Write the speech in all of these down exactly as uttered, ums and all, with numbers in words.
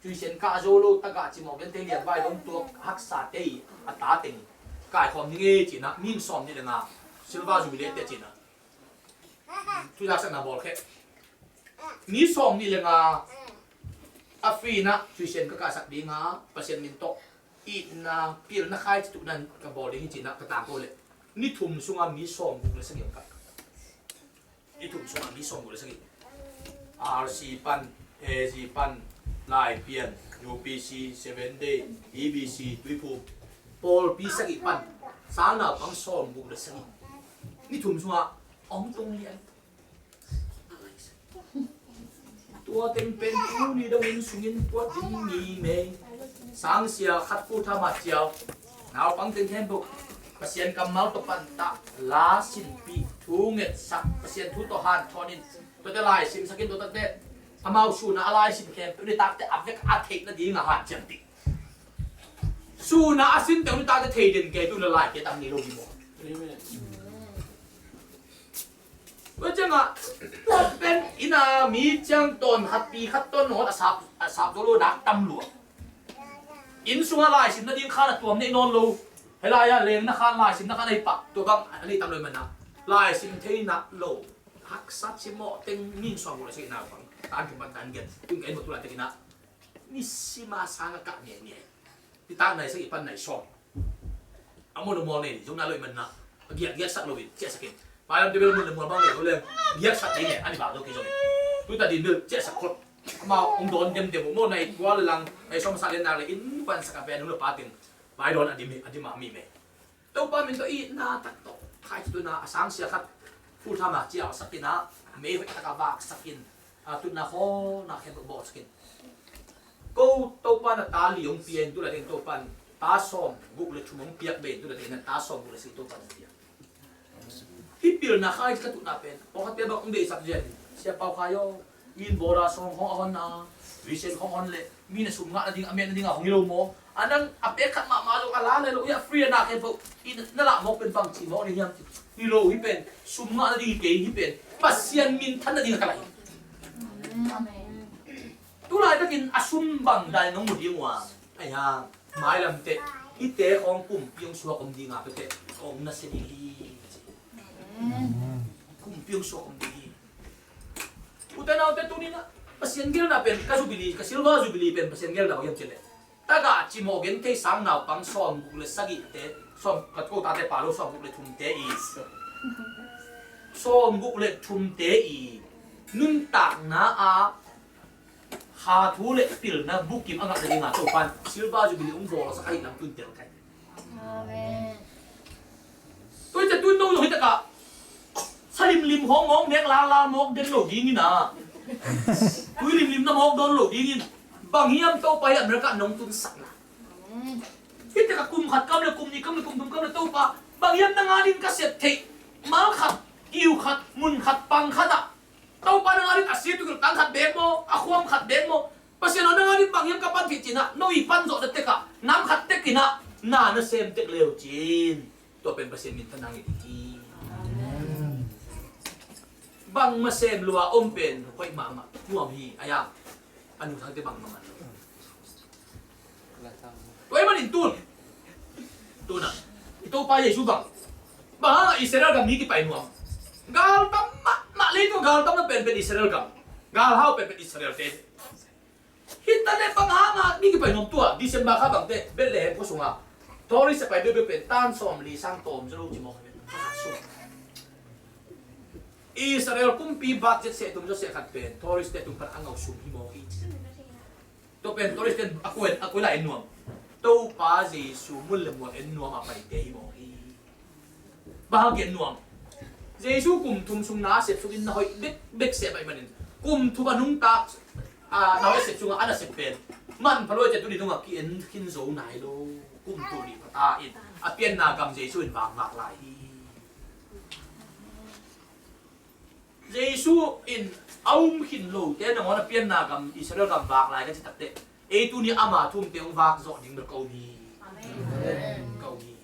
Tuition kah zo lo, tagah cimawh genthei lianvai dong tuak haksate i a ta teng kaikhawm ding e cinah, mi sawm nih le nga silver jubilee te cinah. Tui laksakna bawl kheh. Mi sawm nih le nga a free-na tuition ka kahsak dinga Pasian min tawh itna pilna khaici tuhna ka bawl ding hi cinah ka tangko leh ni thum sunga mi sawm guk le sagih hong kah. Ni thum sunga mi sawm guk le sagih. R C pan, A G pan, Laipian, U P C, Seven Day, E B C, Tuiphum, pawlpi sagih pan sang naupang sawm guk le sagih ni thum sunga hong tung lian. Tua teng pen tuni dongin sungin puat ding mi mei. Sangsia khat pu thama ciau. Naupang teng khempeuh Pasian kammal tawh pantah, la sinpih, thu ngetsak, Pasian thu tawh hanthawn in, tuate lai simsak in, tuate amau suna a lai sim khempeuh nitakte a vek a theih nadinga hanciam ding. Suna a sinte uh nitakte thei den kei tu le lai kei tam ni lo hi maw? Amen. Tua ciangah tua pen ina mi ciang tawn khat pi khat tawn nawt a sap, a sap zo lo dak tam lua. Inn sungah laisim nading khan a tuam neih nawn lo. Helai-ah lengna khan laisimna khan a hi pah, tua bang a nei tam lo i manah laisim thei nak lo. Haksa cimawh teng min sawm guk le sagih naupang tan thum pan tan giat tung ka en mawh tu lai tekinah nisima sanga kah ngiangian. Nitak nai sagih pan nai sawm. A mual a mual nei zong na lo i manah a giak giaksak lo in ciahsak in. Mailam tebel mun le mual bang nei lo leng giaksak ding e, a ni bang lo kei zong in. Tuta din bel ciahsak khot. Amau hong dawn demdem uh maw, nai kua le lang nai sawm sak le nak le inn pansak a pen hong le pa teng. Mai dawn a dim hi, a dim a mi mei. Topa min tawh itna tak tawh khaici tuhna a sangsia khat full time a ciausak in ah, mei hoih tak a vaksak in, a tutna khawlna khempeuh bawlsak in. Ko Topa na ta li hong pia in, tu lai teng Topa in ta sawm guk le thum hong piak bei in, tu lai teng na ta sawm guk le sagih Topa na pia. Hih pilna khaici ka tuhna pen pawlkhatte bang hong deihsak zen, Sia Pau Khai aw, min bawla sawng hong a hon a, Vincent hong hon leh mi na sum ngah nading a met nading a hong hi lo maw? A nang a pek khat mahmah zong a la le lo hi a, free a na khen phoh i na lah mawk pen bang ci mawk ding hiam ci. Hi lo hi pen sum ngah nading hi kei hi pen Pasian minthan nading a ka lah hi. Amen. Tu laitakin a sum bang dai nong mu ding uh a, ai hang. Mailam teh hihte khawng kumpi hong suak om dinga pete hong nasia ding hi. Kumpi hong suak om ding hi. Ute naute, tuni-in ah Pasian gelna pen ka jubilee, ka silver jubilee pen Pasian gelna uh hiam cih leh, tagah cimawh genthei sang naupang sawm guk le sagihte, sawm, ka ko tate pa lo, sawm guk le thumte i, sawm guk le thumte i nuntakna ah kha thu le pilna bukim a ngah nadinga Topa'n silver jubilee hong bawlsak ahih lam tun tel kai. Amen. Tua hi ciang tun no zong hi takah sa limlim hong mawk, nek lala mawk den lo dingin ah, tui limlim na mawk dawn lo dingin, bang hiam Topa hi America nong tunsak na. Hi takah kum khat kam le kum nih kam le kum thum kam le Topa, bang hiam nang adingin ka sep theih mal khat, kiu khat, mun khat, pang khat ah Topa nang adingin a sih tukilh tang khat beek maw, a khuam khat beek maw? Pasian aw, nang adingin bang hiam ka pan theih ci-in ah, no i pan zawh na tek ah, nam khat tek in ah na na sem tek le uh cin. Tua pen Pasian minthan nang i ding hi. Amen. Bangmah sem lua om pen hoih mahmah nuam hi, a ya. A nu thangte bangmah man lo. Tua ahih manin tun, tun ah i Topa Jesu bang, bang hangah Israel gam mi kipai nuam? Galtam mahmah, leitung galtamna penpen Israel gam, galhau penpen Israel te. Hi ta leh bang hangah mi kipai nuam? Tua December kha bangte Bethlehem khua sungah tourist a pai beuhbeuh pen tan sawmli sang tawm zaw lo ci mawk hi. Israel kumpi budget seh tum zaw seh khat pen tourist te tung pan a ngau sum hi mawk hi. Tua pen tourist ten a koi, a koi lai en nuam? Topa Jesu mun le mual en nuam a paite hi mawk hi. Bang hang ki en nuam? Jesu kum thum sung na a sep sungin na hoih bekbek seh ahih manin, kum thum a nungta, a, na hoih a sep sungah a na sep pen manpha lo ahih ciang tuni dongah ki en khin zo nai lo. Kum tul nih pha ta in a pianna gam Jesu in vak vak lai hi. Jesu in a um khin lote nangawn a pianna gam, Israel gam vak lai ka cih takteh, ei tuni ama thu umte hong vak zawh ding bel ka um hi. Amen. Ka um hi.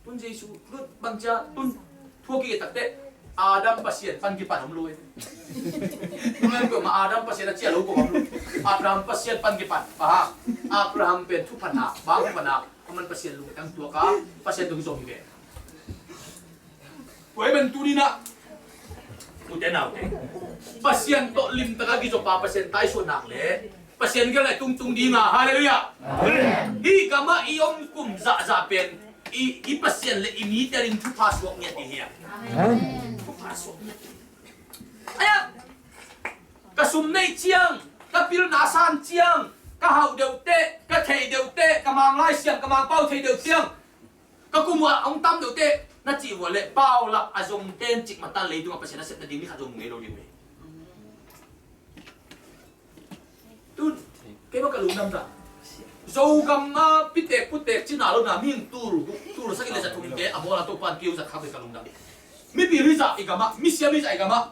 Tun Jesu, tun bangcia, tun thu a kikeh takteh, Adam Pasian pan kipan om lo e. Tuan peuhmah Adam Pasian a ciah lo ko om lo. Abraham Pasian pan kipan. Bang hang? Abraham pen thupha nak, bang thupha nak, aman Pasian lungtang tuak a, Pasian tung zong hi ve. Tua ahih man tuni-in ah, ute naute, Pasian tawh limtak a kizaw pa Pasian taisuah nak leh Pasian gel lai tungtung ding a, halleluiah. Amen. Hih gam ah i om kum zahzah pen i, i Pasian le i mite in thupha suak ngiat ding hi a. Amen. Thupha suak ngiat ding. Aia, ka sum neih ciang, ka pilna a san ciang, ka hauh deuh teh, ka theih deuh teh, ka Mang Lai Siang, ka Mang Pau theih deuh ciang, ka kum uh a hong tam deuh teh na cih uh leh, paulap a zong ten cik matan leitungah Pasian a sep nading ni khat zong mu ngei lo ding uh hi. Tun keimah ka lungdam ta. Zogam a pitek putek cina lo na mihing tul, tul sagih le za thum te a bawl a Topa'n kei uh zat khak ve ka lungdam. Mipil hi zah i gam ah, misiam hi zah i gam ah.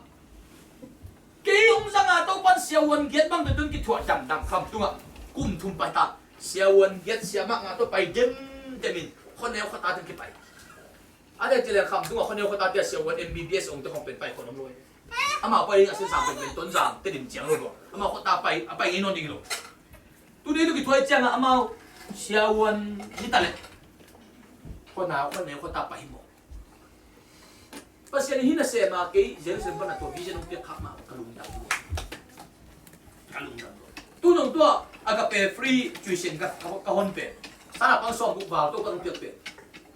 Kei hong zang a Topa'n siavuan giat bang tawh tun kithuah damdam Khamtung ah kum thum pai ta. Siavuan giat siamah ngah tawh pai demdem in khuaneu khuata teng kipai. A dei ci leng Khamtung ah khuaneu khuata te a siavuan M B B S ong te khong pen pai khuan om lo e. Amau pai a sinsang pen pen Tonzang te dim ciang lo lo. Amau khuata pai a pai ngei nawn ding lo. Tuni tawh kithuah ciangah amau siavuan hi ta leh khuaneu khuata pai hi maw. Pasian in hih nasem a kei Jerusalem pan a tua vision hong piak khak mah ka lungdam tua. Ka lungdam tua. Tu nong tua Agape free tuition ka, ka, ka hon pen. Sana pang sawm guk val Topa'n hong piak pen.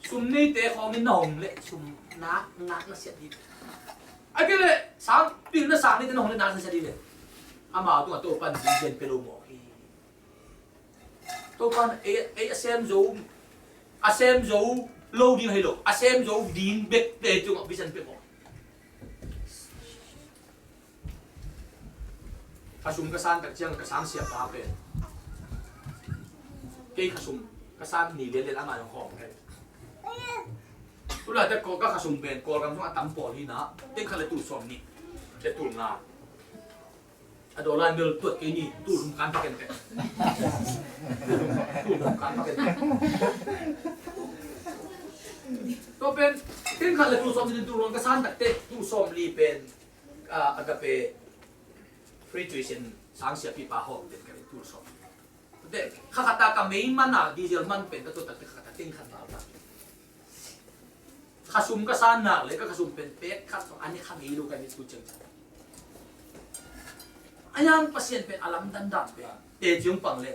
Sum neite khawng in na hong leh sum nak, nak na siat hi. A kei leh sang, pilna sang neite na hong leh nak na siat hi leh. Amau tungah Topa'n vision pia lo mawk hi. Topa'n ei, ei a sem zo, a sem zo lo ding hi lo, a sem zo ding bek te tungah vision pia mawk. Khasum ka san tak ciang ka sang siapa pen kei khasum ka san ni lianlian amah zong hawm kei. Tulai tak ka khasum pen Kawlgam zong a tam pawl hi na, teng khat le tul sawm nih le tul nga. A dollar mil tuat kei ni, tul hum kan paken pen. Tul hum kan paken pen. Tua pen, teng khat le tul sawm nih le tul nga ka san tak teh tul sawm li pen. Ah, Agape free tuition sang siapipa hawm pen ka tul sawm. Te, kha khat a ka mei man a, diesel man pen ka tua tak te kha khat a teng khat val ta. Khasum ka san nak le ka khasum pen pek khat sawng a ne kha ngei lo ka ne tu ciang ciang. A yang Pasian pen a lamdang dan pen te ciang pang le.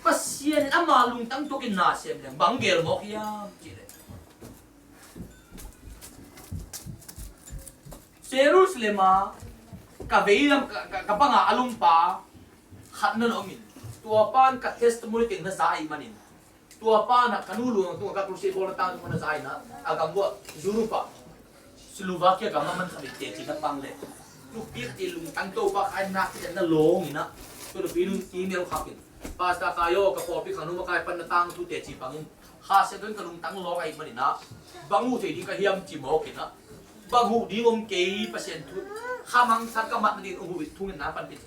Pasian in ama lungtang tukin na sem leng bang gel mawk hiam cih leh. Jerusalem a ka veilam ka, ka, ka banga a lungpa khat na om in, tua pan ka testimony teng na za ahih manin, tua pan a ka nu luang tungah ka crusade bawlna tang tungah na za in a, a gam buah Europe ah Slovakia gam a man khat in teci na pang le. Nupi khat i lungtang Topa khai nak kizat na lawng in a. Tua nupi nun email khak in, Pastor Kayo, ka pawlpi khang nu makai pan na tang tu teci pang in. Kha sia tuan ka lungtang lawng ahih manin a, bang uh thei ding ka hiam ci mawk in a. Bang uh ding om kei Pasian thu. Kha mangthang ka mat nading uh thungetna panpih.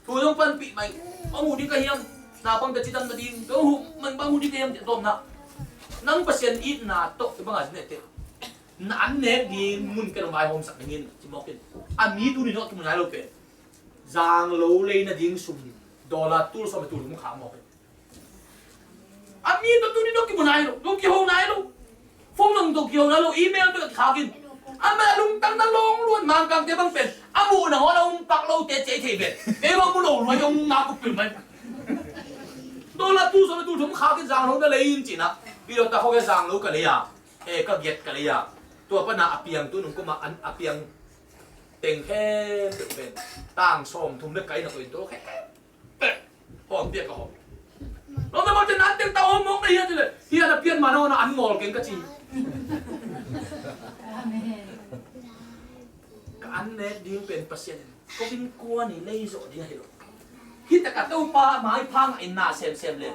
Thu zong panpih mai. Bang uh ding ka hiam? Naupang ka cidam nading. Bang uh man bang uh ding ka hiam ci tawmna. Nang Pasian itna tawh i bangah ci nete. Na an nek ding mun ka na vaihawmsak dingin ci mawk in. A mi tuni dong a kimu nai lo pen. Zang lo lei nading sum dollar tul sawm le tul thum khak mawk in. A mi tawh tuni dong kimu nai lo, dong kiho nai lo. Phone nong dong kiho nai lo, email bek a kikhak in. Amah lungtang na lawng luat Mangkangte bang pen a muh nangawn a um pak lote ci thei pen. Kei bang mu lo luat a um ngak uh pil mai. Dollar tul sawm le tul thum khak in zang lo na lei in cihna. Pi lo ta khawk e zang lo ka lei a. E ka giat ka lei a. Tua pana a piang tu nung kuma an a piang teng khempeuh pen tang sawm thum bek ka inn a koih in tua khempeuh hawm piak ka hawm. Nong na bang cian an teng tau hawm mawk na hia ci le hia na pian ma nong na an ngawl keng ka ci. Amen. Ka an nek ding pen Pasian in ko in kua ni lei zawh ding ahi lo. Hi taka Topa mai phang in na semsem le.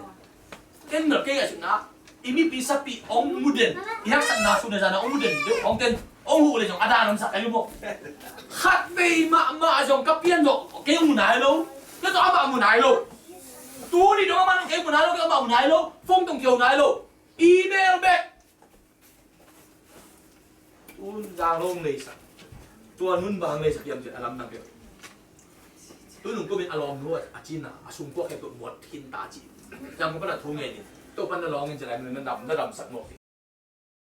Ken ngal kei a sihna i mipi sapi ong muden i haksatna suna zana ong muden deuh ong ten ong huh le zong a dan ong sak kai lu maw? Khat vei mahmah zong ka pian zawh kei ong mu nai lo. Kei zawh amah mu nai lo. Tuni dong amah kei mu nai lo, kei amah mu nai lo. Phone tong kei ong nai lo. Email bek. Tun zang lo ngeisak. Tua nun bang ngeisak hiam cih a lamdang peuh. Tun nung kumin a lawm nu a cina a sungkuak khempeuh muat khin ta ci. Zang kumin a thu ngen in. Topan na lawng in ci lai na dam, na damsak mawk hi.